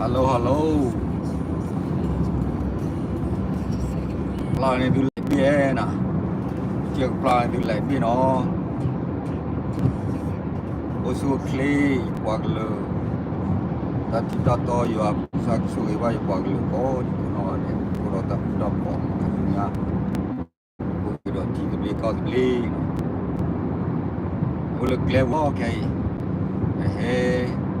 Hello hello, ပျၢ်န့ၣ်သုလဲၤဘ့ၣ်ဧါနၤ, ကဲကပျၢ်န့ၣ်သုလဲၤဘ့ၣ်နီၤ, အိၣ်ဆူၣ်အိၣ်ချ့ ယပှၤကလုာ်, တၢ်ထံၣ်တၢ်တီယွၤ ပကစၢ်ကဆိၣ်ဂ့ၤဘၣ်ယပှၤကလုာ်ကိးဒံးကိးနီၢ်ဂၤဒဲး အိၣ်ဒီးတၢ်ဃူတၢ်ဖိး ခါဆူညါ အိၣ်ဒီးထံသဘျ့ကီၢ်သဘျ့, အိၣ်လၢကျဲဝီခဲအံၤ, ပဟဲ ပ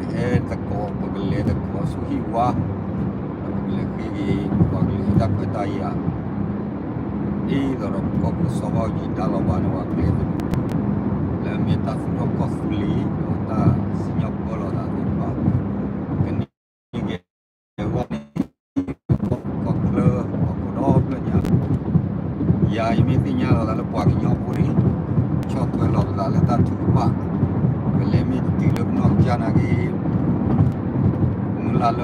ဟဲသကိး ပကလဲၤသကိးဆူဟံၣ်ဝါ, ဒီးပကလဲၤဃ့က့ၤ ပှၤကလုာ်အတၢ်ခွဲးတၢ်ယာ်, ဒ်သိးဒီးပကီၢ်ခိၣ်စီၤဘၣ်အူကၠံတၢ်လီၤဘၣ်န့ၣ် ပှၤကျဲသနူ လၢအမ့ၢ်တၢ်သူၣ်ထီၣ်ကီၢ်သူလ့ၤ ဒီးတၢ်စံၣ်ညီၣ်ပၢလီၤသးသ့ၣ်တဖၣ်, ကန့ၢ်က့ၤအဂီၢ်န့ၣ် ကီၢ်ချၢ ဟီၣ်ခိၣ်ဒီဖျၢၣ်ညါ, ယၤယမ့ၢ်သ့ၣ်ညါလီၤသးလၢပှၤကညီဖိန့ၣ် ဆီၣ်ထွဲလီၤပသးလၢတၢ်ထုကဖၣ်, ပလဲၤမ့ၢ်တတုၤလၢပနီၢ်ကစၢ်နာ်က့ မုၢ်လၢ်လၢ ပ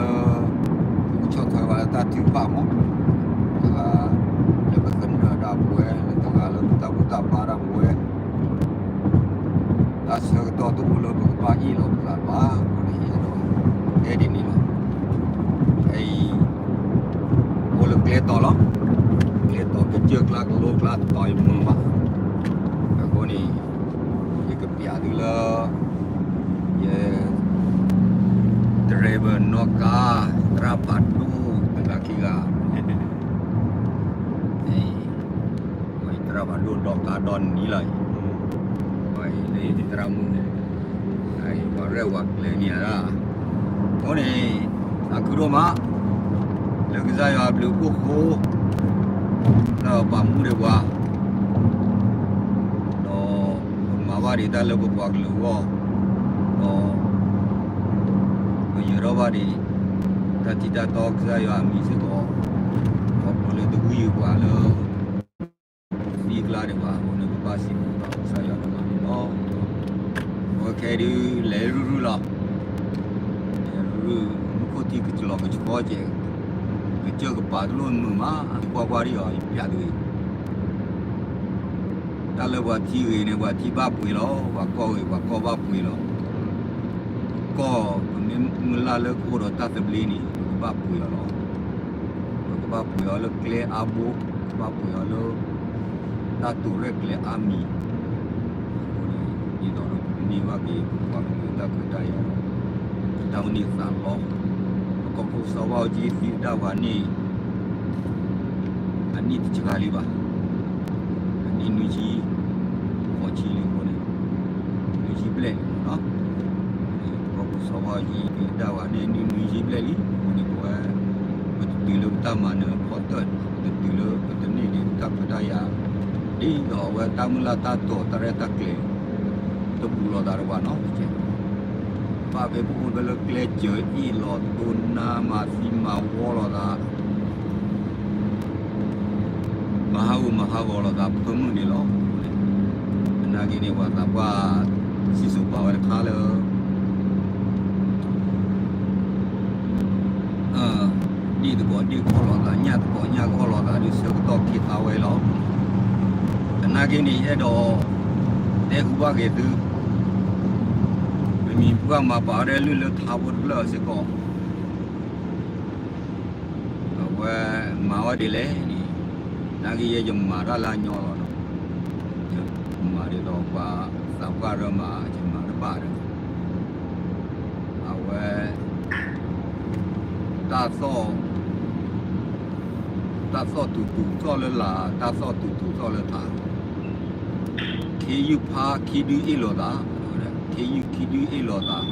ကဆီၣ်ထွဲဝဲလၢတၢ်ထုကဖၣ်မး, တဂၤလၢပသနၢၣ်ဒၣ်ပဝဲ, လၢတဂၤလၢပတၢ်ဘူၣ်တၢ်ဘါဒၣ်ပဝဲ တၢ်ဆၢကတီၢ်တအိၣ်လၢပကဘၣ်အ့ၣ်လိာ်ပသးဘၣ်အဃိန့ၣ် ယအဲၣ်ဒိး အဲၣ်ဒ်န့ၣ်လီၤ. အံၤ အိၣ်လၢကျဲတီၤလီၤ. ကျဲတီၤ ကစၢၢ်ကျါ ကလိကျါ တတီၤယမုာ်ဘၣ်. အဃိန့ၣ် ယကပျးသုလၢ ယ driver နီၣ်ကါ သရၣ်ဖးဒိၣ် တဂၤခံဂၤ သရၣ်ဖးဒိၣ်ဒီးကါဒီနံၤလီၤအံၤ, လၢယသရၣ်မုၣ်န့ၣ် ပှၤရဲၣ်ပှၤကျဲၤန့ၣ်ဧါ, အဃိန့ၣ် သးခုဒိၣ်မး လၢကစၢ်ယွၤအဘျုးအဖှိၣ်အဃိ လၢပာ်မူဒံးပှၤ ဒီးပမၤဘၣ်ဒံးတၢ်လၢပပှၤကလုာ်အဂီၢ်, ဒီး ပယၢၤထီၣ်ဘၣ်ဒံး တၢ်ထံၣ်တၢ်တီကစၢ်ယွၤအမံၤစ့ၢ်ကီး, ခီဖျိလၢတဝံယုာ်ပှၤလၢ သံကျါဒံးဘၣ်အဃိန့ၣ် ပဘၣ်စံးဘျုးဘၣ်ကစၢ်ယွၤဒိၣ်မးန့ၣ်လီၤ. အဝဲခဲအံၤဒုး လဲၤရုၢ်ရုၢ်လီၤ. လဲၤရုၢ်ရုၢ် မူခိၣ်ထံကလီၤကဆှီကဲး, ကစၢၢ်ကပၤတလိၣ်မုာ်မး ကွၢ်ကွၢ်ဒံးအီၤ ယပျးဒ်အံၤ တၢ်လၢပှၤထံဂ့ၤန့ၣ် ပှၤထံဘၣ်ပှ့ၤလီၤ, ပှၤကီၢ်ဂ့ၤ ပှၤကီၢ်ဘၣ်ပှ့ၤလီၤ. ကီၢ် ပမ့ၢ်မုၢ်လၢ်လၢကအိၣ်ဒီးတၢ်သဘျ့န့ၣ် ပကဘၣ်ပှ့ၤအီၤလီၤ. ပကဘၣ်ပှ့ၤအီၤလၢကျဲအါဘိ, ပကဘၣ်ပှ့ၤအီၤလၢ တၢ်တိာ်ရဲၣ်ကျဲၤအါမံၤ အဃိန့ၣ် ဒ်သိးဒီးပကန့ၢ်ဘၣ်က့ၤ ပပှၤကလုာ်အတၢ်ခွဲးတၢ်ယာ် တၢ်အိၣ်န့ၢ်သးလီ, ပကီၢ်ခိၣ်စီၤဘၣ်အူကၠံသံဒၣ်ဝဲန့ၣ် အနံၣ်တဆံဂၤလံဘၣ်, အနံၣ်နွံဆံ ဃိးဆံလံအဃိန့ၣ် နွံဆံဘျဲၣ်လံမ့ၢ်နီၤ, ပကီၢ်ခိၣ်စီၤဘၣ်အူကၠံသံဒၣ်ဝဲန့ၣ် နံၣ်နွံဆံဘျဲၣ်လံအဃိန့ၣ် ပဝဲ ပတတုၤလၢပတၢ်မၤနၢၤဖီတၢၣ်, ပတတုၤလၢပတန့ၢ်က့ၤပတၢ်ခွဲးတၢ်ယာ် ဒ်သိးအဝဲတၢ်မုၢ်လၢ်တၢ်တိာ်တၢ်ရဲၣ်တၢ်ကျဲၤ တပူၤလီၤသးတပှၤနီတစဲး, ဘၣ်ဖဲပအိၣ်ဖဲလၢကျဲစၢၤအ့ၣ်လိာ်တိၢ်နါမၤသံမၤဝီလိာ်သး မၤဟးဂူာ်မၤဟးဂီၤလိာ်သးဖၢမုၢ်န့ၣ်လီၤ. သနာ်က့န့ၣ် ပှၤသးပှၢ်စံၣ်စိၤပာ်ဝဲတခါလၢ ဒ့ၣ်သကိးဒ့ၣ်ကီၢ်လိာ်သး ညၣ်သကိးညၣ်ကီၢ်လိာ်သး ဒုးဆၢကတီၢ်ခ့သါဝဲလီၤ. သနာ်က့န့ၣ် ယအဲၣ်ဒိးတဲဃုာ်ဘၣ်က့ၤသု, ပမံၤပှၢ်မၤပာ်ဝဲဒၣ်လၢလၢထါဖိတဖျၢၣ်စ့ၢ်ကီး အဝဲမၤဝဲဒ်လဲၣ်န့ၣ်, သနာ်က့ယဲယမၤတၢ်လၢအညီလီၤနီၤ, ယမၤဒ်သိးပှၤသးပှၢ်ရၢမၤ ယမၤတဘၣ်ဒီး အဝဲ တၢ်သီၣ် တၢ်သီၣ်တူာ်တူာ်သီၣ်လၢလာ် တၢ်သီၣ်တူာ်တူာ်သီၣ်လၢထး, ခ့ယုၢ်ဖးခံဒုအ့ၣ်လိာ်သး, ခ့ယုၢ်ခံဒုအ့ၣ်လိာ်သး,